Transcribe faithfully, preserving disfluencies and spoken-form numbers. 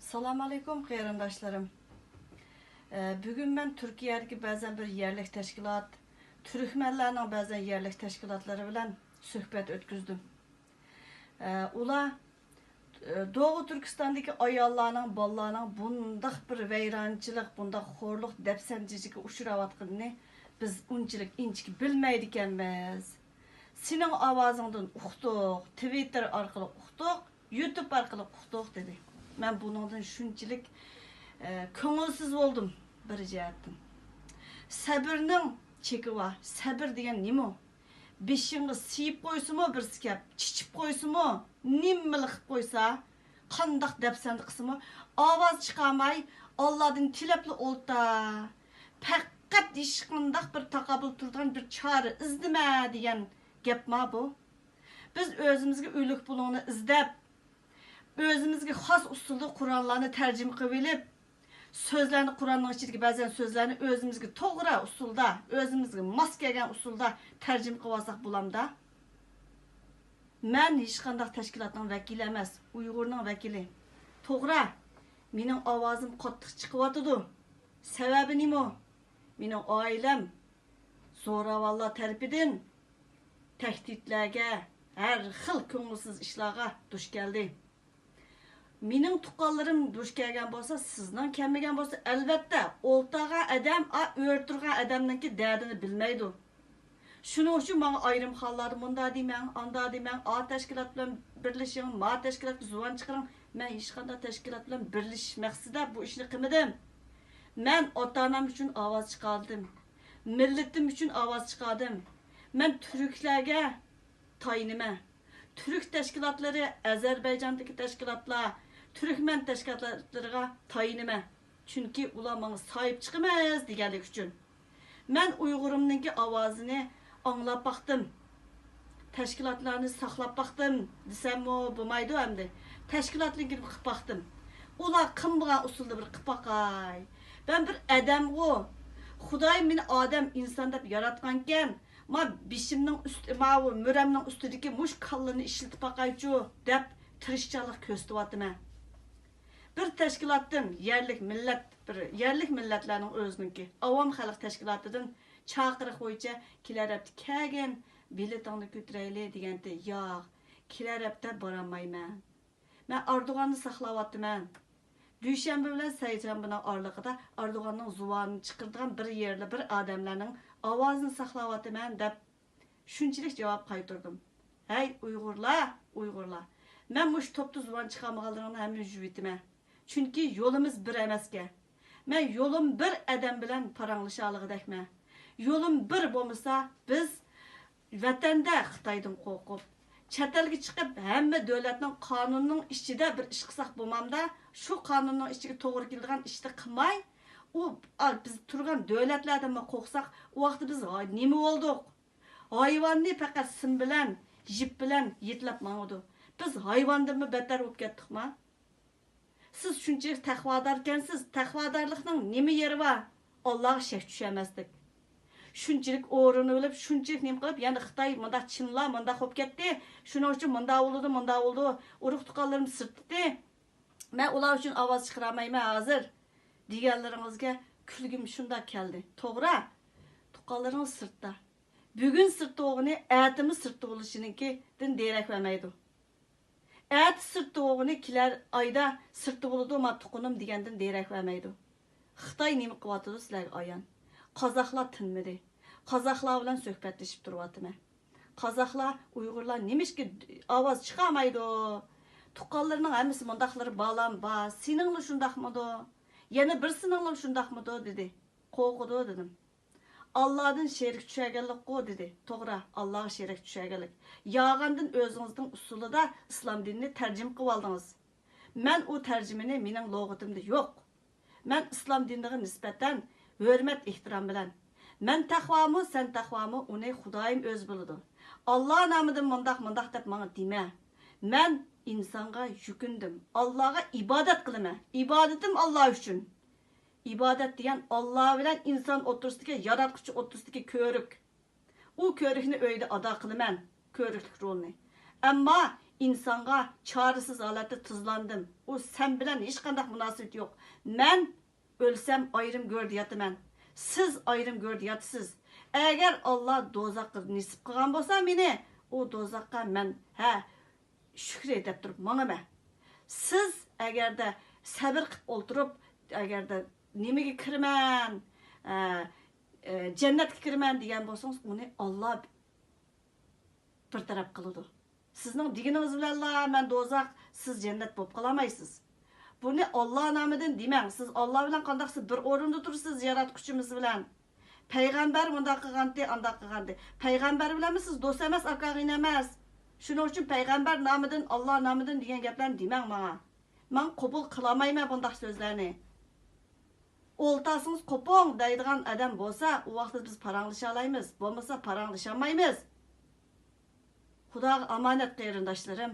ئەسسالامۇئەلەيكۇم قېرىنداشلىرىم. ئە، بۈگۈن مەن تۈركىيەدىكى بەزەن بىر يەرلىك تەشكىلات، تۈركمەنلەرنىڭ بەزەن يەرلىك تەشكىلاتلىرى بىلەن سۆھبەت ئۆتكۈزدۈم. ئە، ئۇلار، ئە، دوغۇ تۈركىستاندىكى ئاياللارنىڭ، بالىلارنىڭ بۇنداق بىر ۋەيرانچىلىق، بۇنداق خورلۇق، دەپسەندىچىلىككە ئۇچراۋاتقىنىنى بىز ئۇنچىلىك ئىنچىكە بىلمەيدىكەنمىز. سېنىڭ ئاۋازىڭدىن ئۇقتۇق، تىۋىتتېر ئارقىلىق ئۇقتۇق، يۇتۇب ئارقىلىق ئۇقتۇق، دېدى. مەن بۇنىڭدىن شۇنچىلىك، ئە، كۆڭۈلسىز بولدۇم بىر جەھەتتىن. سەبرنىڭ چېكى بار. سەبر دېگەن نېمە؟ بېشىڭغا سىيىپ قويسىمۇ بىرسى كەپ، چىچىپ قويسىمۇ، نېمىلا قىلىپ قويسا، قانداق دەپسەندە قىلسىمۇ، ئاۋاز چىقارماي، ئاللادىن تىلەپلا ئولتۇر. پەقەت ھېچقانداق بىر تاقابىل تۇرىدىغان بىر چارە ئىزدىمە دېگەن گەپما بۇ؟ بىز ئۆزىمىزگە ئۆلۈك بۇلۇڭنى ئىزدەپ، ئۆزىمىزگە خاس ئۇسۇلدا قۇرئانلارنى تەرجىمە قىلىۋېلىپ، سۆزلەرنى، قۇرئاننىڭ ئىچىدىكى بەزەن سۆزلەرنى ئۆزىمىزگە توغرا ئۇسۇلدا، ئۆزىمىزگە ماس كەلگەن ئۇسۇلدا تەرجىمە قىلىۋالساق بولامدا؟ مەن ھېچقانداق تەشكىلاتنىڭ ۋەكىلى ئەمەس، ئۇيغۇرنىڭ ۋەكىلى. توغرا، مېنىڭ ئاۋازىم قاتتىق چىقىۋاتىدۇ. سەۋەبى نېمە؟ مېنىڭ ئائىلەم زوراۋانلار تەرىپىدىن تەھدىتلەرگە، ھەر خىل كۆڭۈلسىز ئىشلارغا دۇچ كەلدى. مېنىڭ تۇغقانلىرىم دۇچ كەلگەن بولسا، سىزنىڭ كەلمىگەن بولسا، ئەلۋەتتە، ئولتۇرغان ئادەم، ئا، ئۆرە تۇرغان ئادەمنىڭكى دەردىنى بىلمەيدۇ. شۇنىڭ ئۈچۈن ماڭا ئايرىم خانىلاردا مۇندا دېمەڭ، ئاندا دېمەڭ، ئا تەشكىلات بىلەن بىرلىشىڭ، ما تەشكىلاتقا زۇۋان چىقىرىڭ. مەن ھېچقانداق تەشكىلات بىلەن بىرلىشىش مەقسىتىدە بۇ ئىشنى قىلمىدىم. مەن ئاتا-ئانام ئۈچۈن ئاۋاز چىقاردىم. مىللىتىم ئۈچۈن ئاۋاز چىقاردىم. مەن تۈركلەرگە تايىنىمەن. تۈرك تەشكىلاتلىرى، ئەزەربەيجاندىكى تەشكىلاتلار، تۈركمەن تەشكىلاتلىرىغا تايىنىمەن. چۈنكى ئۇلار ماڭا ساھىب چىقىمىز دېگەنلىكى ئۈچۈن. مەن ئۇيغۇرۇمنىڭكى ئاۋازىنى ئاڭلاپ باقتىم. تەشكىلاتلارنى ساقلاپ باقتىم دېسەممۇ بولمايدۇ ئەمدى. تەشكىلاتنىڭكىنى قىلىپ باقتىم. ئۇلار قىلمىغان ئۇسۇلدا بىر قىلىپ باقاي. مەن بىر ئادەمغۇ. خۇدايىم مېنى ئادەم، ئىنسان دەپ ياراتقانكەن. ما بېشىمنىڭ ئۈستى، ماۋۇ مۈرەمنىڭ ئۈستىدىكى مۇشۇ كاللىنى ئىشلىتىپ باقايچۇ دەپ تىرىشچانلىق كۆرسىتىۋاتىمەن. بىر تەشكىلاتتىن، يەرلىك مىللەت، بىر يەرلىك مىللەتلەرنىڭ ئۆزىنىڭكى ئاۋام خەلق تەشكىلاتىدىن چاقىرىق بويىچە كېلەر ھەپتە كەلگىن، بېلىتىڭنى كۆتۈرەيلى دېگەنتى. ياق، كېلەر ھەپتە بارالمايمەن. مەن ئاردوغاننى ساقلاۋاتىمەن. دۈشەنبە بىلەن سەيشەنبىنىڭ ئارىلىقىدا ئاردوغاننىڭ زۇۋانىنى چىقىرىدىغان بىر يەرلەر، بىر ئادەملەرنىڭ ئاۋازىنى ساقلاۋاتىمەن دەپ شۇنچىلىك جاۋاب قايتۇردۇم. ھەي ئۇيغۇرلار، ئۇيغۇرلار! مەن مۇشۇ توپتا زۇۋان چىقارمىغانلىرىڭنى ھەممىنى يۇيۇۋېتىمەن. چۈنكى يولىمىز بىر ئەمەسكەن. مەن يولۇم بىر ئادەم بىلەن پاراڭلىشالىغۇدەكمەن. يولۇم بىر بولمىسا، بىز ۋەتەندە خىتايدىن قورقۇپ، چەت ئەلگە چىقىپ، ھەممە دۆلەتنىڭ قانۇنىنىڭ ئىچىدە بىر ئىش قىلساق بولمامدا، شۇ قانۇننىڭ ئىچىگە توغرا كېلىدىغان ئىشنى قىلماي، ئۇ، ئا، بىز تۇرغان دۆلەتلەردىنمۇ قورقساق، ئۇ ۋاقىتتا بىز ھا-، نېمە بولدۇق؟ ھايۋاننى پەقەت سىم بىلەن، يىپ بىلەن يېتىلەپ ماڭىدۇ. بىز ھايۋاندىنمۇ بەتتەر بولۇپ كەتتۇقما؟ سىز شۇنچىلىك تەقۋاداركەنسىز، تەقۋادارلىقنىڭ نېمە يېرى بار؟ ئاللاغا شەك چۈشەرمەسلىك. شۇنچىلىك ئورۇنلىۋېلىپ، شۇنچىلىك نېمە قىلىپ، يەنە خىتاي مۇنداق، چىنلار مۇنداق بولۇپ كەتتى، شۇنىڭ ئۈچۈن مۇنداق بولىدۇ، مۇنداق بولىدۇ، ئۇرۇق-تۇغقانلىرىم سىرتتىدى، مەن ئۇلار ئۈچۈن ئاۋاز چىقىرالمايمەن ھازىر دېگەنلىرىڭىزگە كۈلگۈم شۇنداق كەلدى. توغرا، تۇغقانلىرىڭىز سىرتتا. بۈگۈن سىرتتا بولغىنى ئەتىمۇ سىرتتا بولۇشىنىڭكىدىن دېرەك بەرمەيدۇ. ئەتە سىرتتا بولغىنى كېلەر ئايدا سىرتتا بولىدۇ، ما تۇغقىنىم دېگەندىن دېرەك بەرمەيدۇ. خىتاي نېمە قىلىۋاتىدۇ سىلەرگە ئايان. قازاقلار تىنمىدى. قازاقلار بىلەن سۆھبەتلىشىپ تۇرۇۋاتىمەن. قازاقلار، ئۇيغۇرلار نېمىشقا ئاۋاز چىقارمايدۇ؟ تۇغقانلىرىنىڭ ھەممىسى مۇنداقلىرى بالام بار، سېنىڭلا شۇنداقمىدۇ؟ يەنە بىرسىنىڭلا شۇنداقمىدۇ؟ دېدى. قورقىدۇ دېدىم. ئاللادىن شېرىك چۈشەرگەنلىكقۇ دېدى. توغرا، ئاللاغا شېرىك چۈشەرگەنلىك. يالغاندىن ئۆزىڭىزنىڭ ئۇسۇلىدا ئىسلام دىنىنى تەرجىمە قىلىۋالدىڭىز. مەن ئۇ تەرجىمىنى مېنىڭ لۇغىتىمدا يوق. مەن ئىسلام دىنىغا نىسبەتەن ھۆرمەت ئېھتىرام بىلەن، مەن تەقۋامۇ، سەن تەقۋامۇ، ئۇنى خۇدايىم ئۆزى بىلىدۇ. ئاللا نامىدىن مۇنداق، مۇنداق دەپ ماڭا دېمە. مەن ئىنسانغا يۈكۈندۈم. ئاللاغا ئىبادەت قىلىمەن. ئىبادىتىم ئاللا ئۈچۈن. ئىبادەت دېگەن ئاللا بىلەن ئىنسان ئوتتۇرىسىدىكى ياراتقۇچى ئوتتۇرىسىدىكى كۆۋرۈك. ئۇ كۆۋرۈكنى ئۆيدە ئادا قىلىمەن، كۆۋرۈكلۈك رولىنى. ئەمما ئىنسانغا چارىسىز ھالەتتە تۇزلاندىم. ئۇ سەن بىلەن ھېچقانداق مۇناسىۋىتى يوق. مەن ئۆلسەم ئايرىم گۆردە ياتىمەن. سىز ئايرىم گۆردە ياتىسىز. ئەگەر ئاللا دوزاخقا نېسىپ قىلغان بولسا مېنى، ئۇ دوزاخقا مەن، ھە، شۈكرى دەپ تۇرۇپ ماڭىمەن. سىز ئەگەردە سەۋر قىلىپ ئولتۇرۇپ، ئەگەردە نېمىگە كىرىمەن، ئە، ئە، جەننەتكە كىرىمەن دېگەن بولسىڭىز، ئۇنى ئاللا بىر تەرەپ قىلىدۇ. سىزنىڭ دېگىنىڭىز بىلەنلا مەن دوزاخ، سىز جەننەت بولۇپ قالالمايسىز. بۇنى ئاللا نامىدىن دېمەڭ. سىز ئاللا بىلەن قانداق سىز بىر ئورۇندا تۇرىسىز، ياراتقۇچىمىز بىلەن. پەيغەمبەر مۇنداق قىلغانتى، ئانداق قىلغانتى. پەيغەمبەر بىلەنمۇ سىز دوست ئەمەس، ئاكا ئىنى ئەمەس. شۇنىڭ ئۈچۈن پەيغەمبەر نامىدىن، ئاللا نامىدىن دېگەن گەپلەرنى دېمەڭ ماڭا. مەن قوبۇل قىلالمايمەن بۇنداق سۆزلەرنى. ئولتۇرسىڭىز قوپۇڭ دەيدىغان ئادەم بولسا، ئۇ ۋاقىتتا بىز پاراڭلىشالايمىز. بولمىسا پاراڭلىشالمايمىز. خۇداغا ئامانەت قېرىنداشلىرىم.